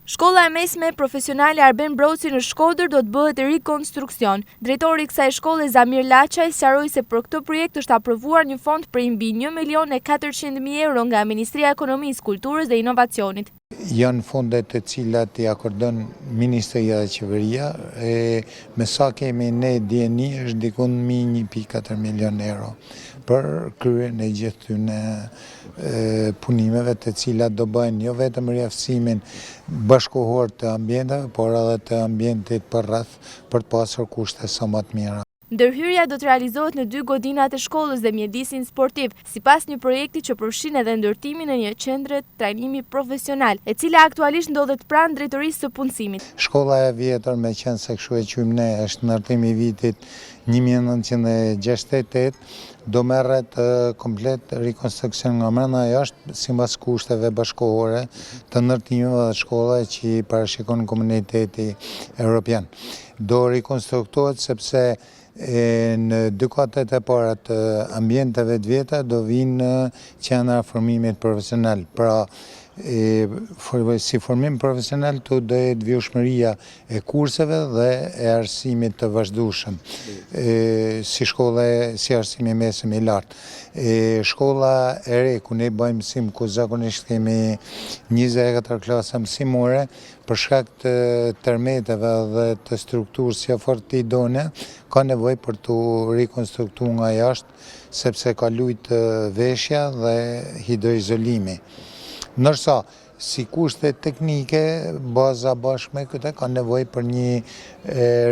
Shkolla e mesme profesionale Arben Broci në Shkodër do të bëhet rikonstruksion. Drejtori i kësaj shkolle Zamir Laçaj sqaroi se për këtë projekt është aprovuar një fond prej mbi 1 milion e 400 mijë euro nga Ministria e Ekonomisë, Kulturës dhe Inovacionit. Janë fonde të cilat i akordon Ministria dhe Qeveria, e me sa kemi ne dijeni është dikun mbi 1.4 milion euro për kryerjen e gjithë këtyne punimeve të cilat do bëjnë jo vetëm riaftësimin bashkëkohor të ambienteve, por edhe të ambientit përreth për të pasur kushte sa më të mira. Ndërhyrja do të realizohet në dy godinat e shkollës dhe mjedisin sportiv, sipas një projekti që përfshin edhe ndërtimin e një qendre trajnimi profesional, e cila aktualisht ndodhet pranë Drejtorisë së Punësimit. Shkolla e vjetër, meqenëse kështu e quajmë ne, është ndërtim i vitit 1968, do merret komplet rikonstruksion nga mrena jashtë sipas kushteve bashkëkohore të ndërtimeve dhe shkollave që i parashikon komuniteti europian. Do rikonstruktohet sepse në dy katet e para të ambienteve të vjetra do vinë qendra e formimit profesional. Pra, si formim profesional të do jetë vijueshmëria e kurseve dhe e arsimit të vazhdueshëm, si shkolla si arsimi i mesëm i lartë. Shkolla e re ku ne bëjmë mësim, ku zakonisht kemi 24 klasa mësimore, për shkak të tërmeteve dhe të strukturës jo fort idonee, ka nevojë për t'u rikonstruktu nga jashtë, sepse ka lujt veshja dhe hidroizolimi. Ndërsa, si kushte teknike, baza bashkë me këtë ka nevojë për një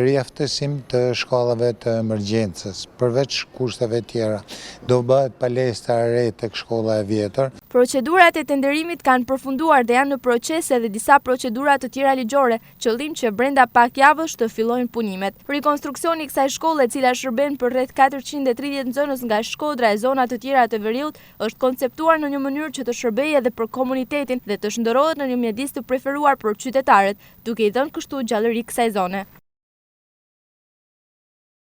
riaftësim të shkallëve të emergjencës, përveç kushteve tjera. Do bëhet palestra e re tek shkolla e vjetër. Procedurat e tenderimit kanë përfunduar dhe janë në proces edhe disa procedura të tjera ligjore, qëllim që brenda pak javësh të fillojnë punimet. Rikonstruksioni i kësaj shkolle, e cila shërben për rreth 430 nxënës nga Shkodra e zona të tjera të veriut, është konceptuar në një mënyrë që të shërbejë edhe për komunitetin dhe të shndërrohet në një mjedis të preferuar për qytetarët, duke i dhënë kështu gjallëri kësaj zone.